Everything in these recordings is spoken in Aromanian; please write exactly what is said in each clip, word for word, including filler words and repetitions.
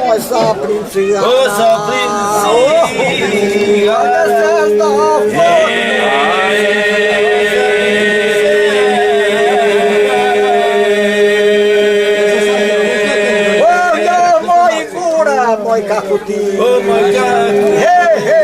Oi, s-aprintsã! Oi, s-aprintsã! Oi, ia, moi, gura, moi, ca cu tini! Oi, moi, ca cu tini! He, he!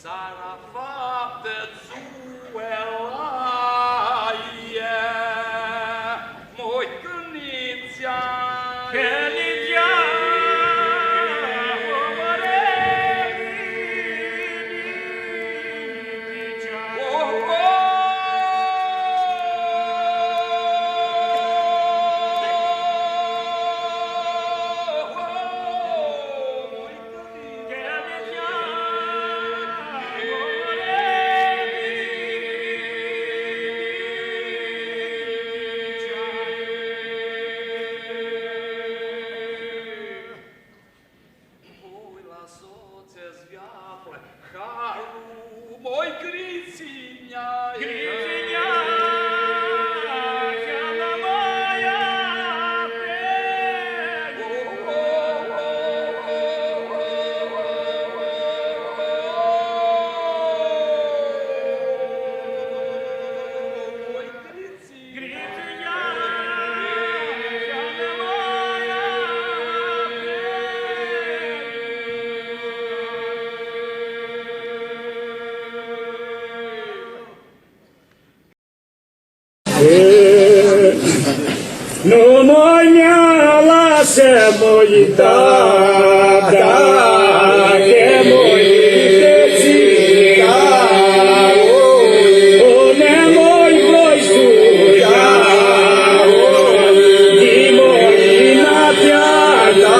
S-arã faptã dzuã la ea, moi cãnitsea. Cãnitsea, omãre, cãnitsea. Oi, la sots s-veaplã harlu, moi, gritsinea. Gritsinea, s-veaplã, moi, ape. Nu mãnj lasã, moi, da, da, che moi, te tsica, o, ne, moi, voi studia, di moi, na, piata,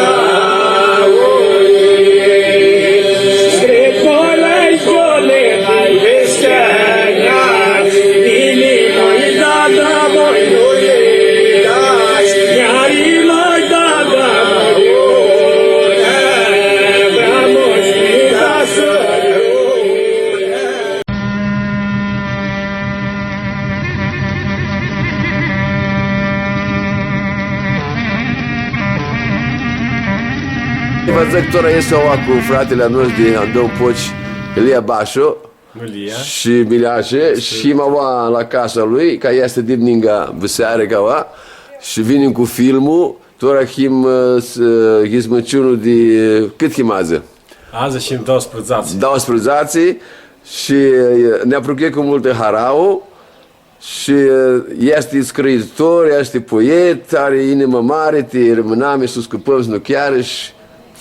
Va dzãc, tora easti aua cu fratili a nostru di Andon Poci, Ilia Basho. Ilia. Shi Milashi, shi him aua la casa lui, ca easti dip ningã bisearica aua, shi vinim cu filmul, tora him, ã, s-, ã, yismãciunlu di, cãt him adzã? Adzã him doisprãdzatsi. Doisprãdzatsi, shi, ã, nã apruchim cu multã harauã, shi, ã, easti scriitor, easti poet, ari inimã mari, ti rãmãnami, s-u scãpãm, s-nu chiarã, shi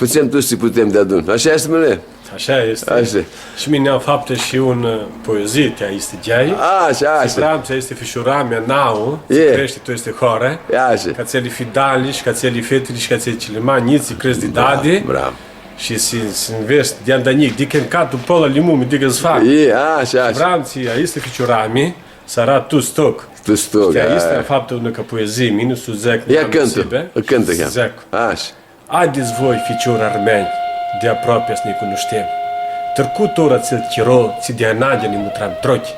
Putem tuts tsi putem deadun. Ashi easti, mãle? Ashi easti. Ashi. Shi mini am faptã shi unã, ã, poezii ti aestã gheai. Ashi, ashi. Vream, tsi easti ficiura mea nauã, tsi creashti tu aestã hoarã. Ashi. Ca atseali fidanjlji shi ca atseali fetili shi ca atseali cilimeanj, tsi cresc di dadi. Bravo, bravo. Shi si, si nvets di anda njic, di cãndu cadu pola li mumi, di cãndu s-fac. Ashi, ashi. Vream, tsi aestã ficiura mea, s-aradã tuts tocã. Tuts tocã, ashi. Aestã easti faptã unã ca poezii, mini s-u dzãc. Ia cãntã, cãntã, ia. S-dzãc. Ashi. Aidets voi, ficiori armãnj, di aproapea s-nã cunushtem. Tricu tora atsel chiro, tsi di ananghea nã mutram trochi.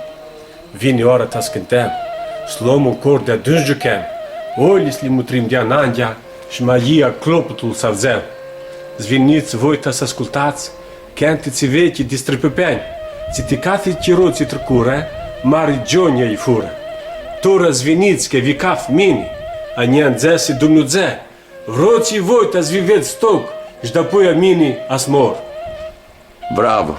Vini ora ta s-cãntãm, s-lom un cor di adun s-giucãm. Oili s-li mutrim di ananghea, shi ma ia cloputlu s-avdzãm. S-vinits voi ta s-ascultats, cãntitsi vechi di strãpãpãnj, tsi ti cathi chiro tsi tricurã, mari gionj a lj-furã. Tora s-vinits, cã vi caftu mini, a njia nj-dzãsi Dumnidzã, vrotsi voi ta s-vi vedz stoc, sh-dapoia mini a s-mor. Bravo!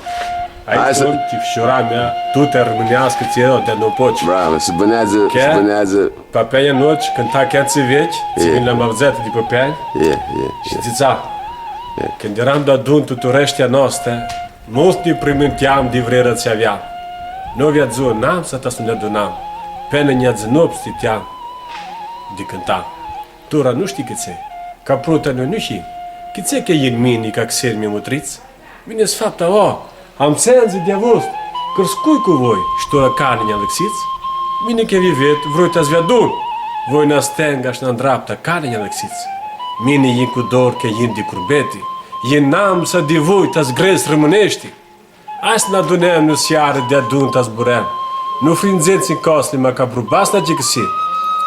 Aestã easti ficiura mea, tutã armãneascã, tsi eu di-a nu pots. Bravo, s-bãneadzã, s-bãneadzã. Pãpãnjlji a noshtri cãnta cãntitsi vechi, tsi vinea ma avdzãtã di pãpãnj. E, e, shi dzãtsea, cãndu earam deadun tu tureshtea noastrã, multu nã priminteam di vrearea tsi aveam. Nu avea dzuã namisa ta s-nu nã adunam, pãnã nã dzãnopsi stiteam di cãnta. Tora nu shtiu cãtse, ca prota noi nu him. Cãtse cã yin mini ca xenj mi mutrits? Mini s-faptã, o, am sendzi di avust, criscui cu voi, sh-tora cani nj-alãxits? Mini cã vi ved, vroi ta s-vi adun, voi na stenga sh-na ndrapta, cani nj-alãxits? Mini yin cu dor cã yin di Curbeti, yin namisa di voi ta s-grets rãmãneshti. Hai s-nã adunãm nã searã deadun ta zburãm. Nu frindzeam tsi ncosli, ma ca brubats nã achicãsim.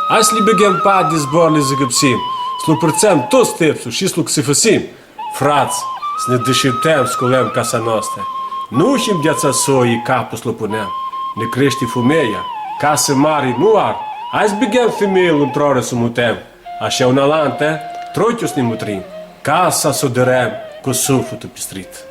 Hai s-li bãgãm padi, zboarli zãgãpsim, s-lu pãrtsãm tut stepsul shi s-lu xifãsim. Frats, s-nã dishiptãm, sculãm casa noastrã. Nu him di atsea soi, capu s-lu punãm. Nã creashti fumeia, casã mari nu ari. Hai s-bãgãm fumealji ntr-ori s-u mutãm. Ashi unã alantã, trochi s-nã mutrim. Casa s-u dãrãm cu suflitlu pistrit.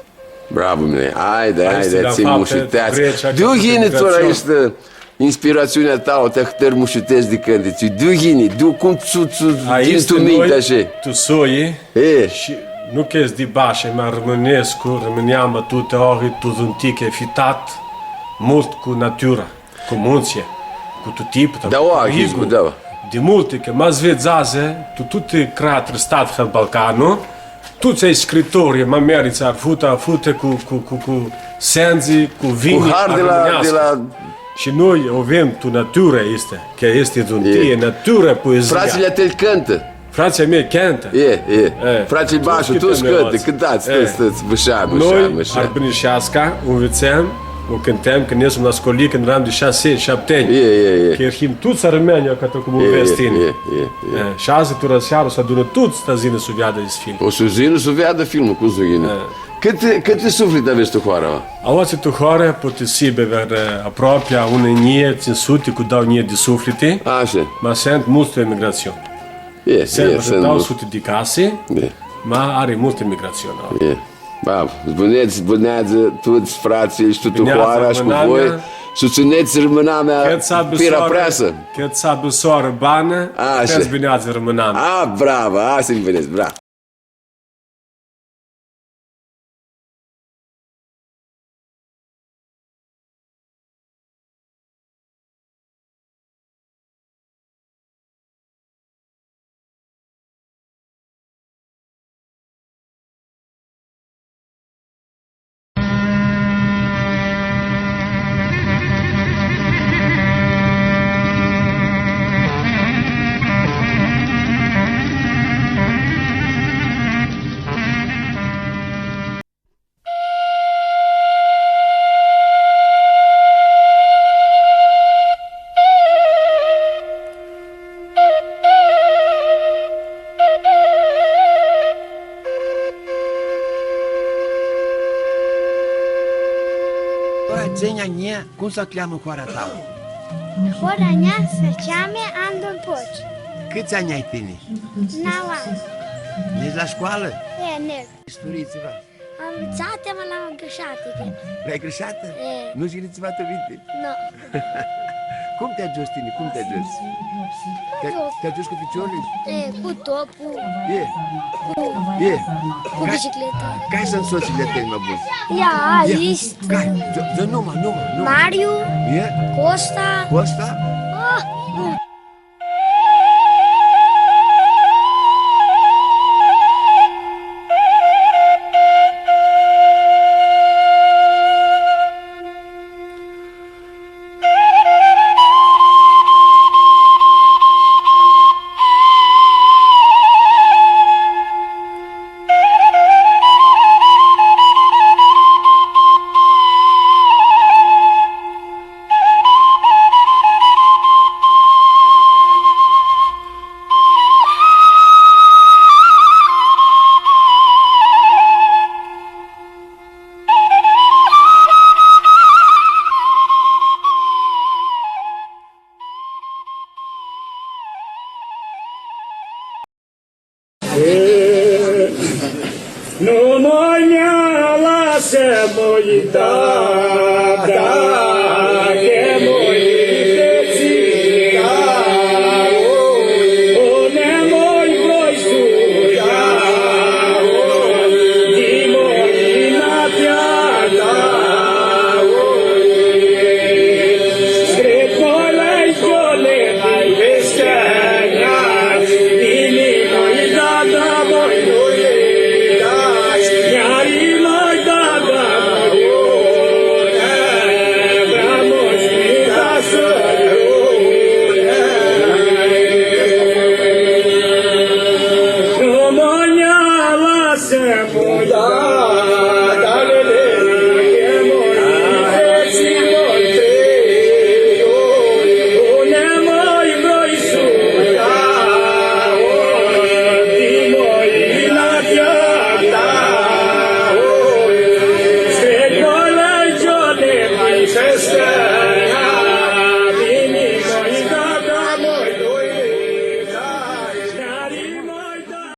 Bravo, mine. Haide, haide, tsi mushuteats. Di iu yini tora aestã inspiratsiunea ta, ti ahtãri mushuteats di cãntitsi? Di iu yini, di iu, cum tsã, tsã, yini tu minti, ashi? Tu soi, e, shi nu cã-s di bashi, ma armãnescu, Rãmãnia ma tutã ori, tu zunticã, fitat multu cu natura. Cu muntsea, cu tutipta, da, cu, da. Di multi, cã ma s-vedz adzã, tu tuti cratili, stat, hãr Balcanu, tuts ai scritori, ma merits, ar futa, fute cu, cu, cu, cu sendzi, cu vini, cu har di la, armãneascã. Shi noi u avem tu natura aestã, cã easti dzuntie, natura, poezia. Fratslji a tãi cãntã. Fratslji a mei cãntã. E, e. Fratslji Bashu, tuts cãntã, cãntats, tuts, tuts, mushar, mushar, mushar. Noi, armãnisheasca, u nvitsãm, u cãntãm, cãndu earam la scolii, cãndu earam di shasi, shapti anj. E, e, e. Cã earam tuts armãnj, ca tu cum u vedz tini. E, e, e. Shi adzã, tora seara, s-adunã tuts, ta s-yinã s-u veadã aestu film. O s-yinã s-u veadã filmul, cum s-nu yinã. Cãti, cãti sufliti avets tu hoarã? Aoatsi tu hoarã, poati s-hibã, vãrã, aproapea, unã njilji tsintsi suti cu dauã njilji di sufliti. Ashi. Ma suntu multsã tu emigratsion. E, suntu, e, suntu dauã suti di casi, ma ari multã emigratsion. E. Bravo. S-bãnedz, s-bãneadzã tuts fratslji shi tutã hoara shi cu voi. S-u tsãnets rãmãnamea pira preasã. Cãt s-abãsoarã banã, cãt s-bãneadzã rãmãnamea. A, bravo, a, s-bãnedz, bravo. Tora dzã-nj a njia, cum s-acljamã hoara ta? Hoara a njia s-cljamã Andon Poci. Cãts anj ai tini? Nauã anj. Nedz la scoalã? E, neg. Isturii tsiva? Am nvitsatã, ma l-am agãrshitã. L-ai agãrshitã? E. Nu s-yini tsiva tu minti? Nu. Cum ti agiuts tini? Cum ti agiuts? Ti, ti agiuts cu ficiorlji? E, cu toplu. E. Cu, e, cu bicicleta. Cari suntu sotsãlji a tãi ma bunj? Ia, e. Cari? Dã, dã numa, numa, numa. Mariu. E. Costa. Costa? Ah, nu. Nu mãnjã lasã-mui, da, da, che mui, da, o, ne mui, voi studia, o, di mui, na, da, da, o,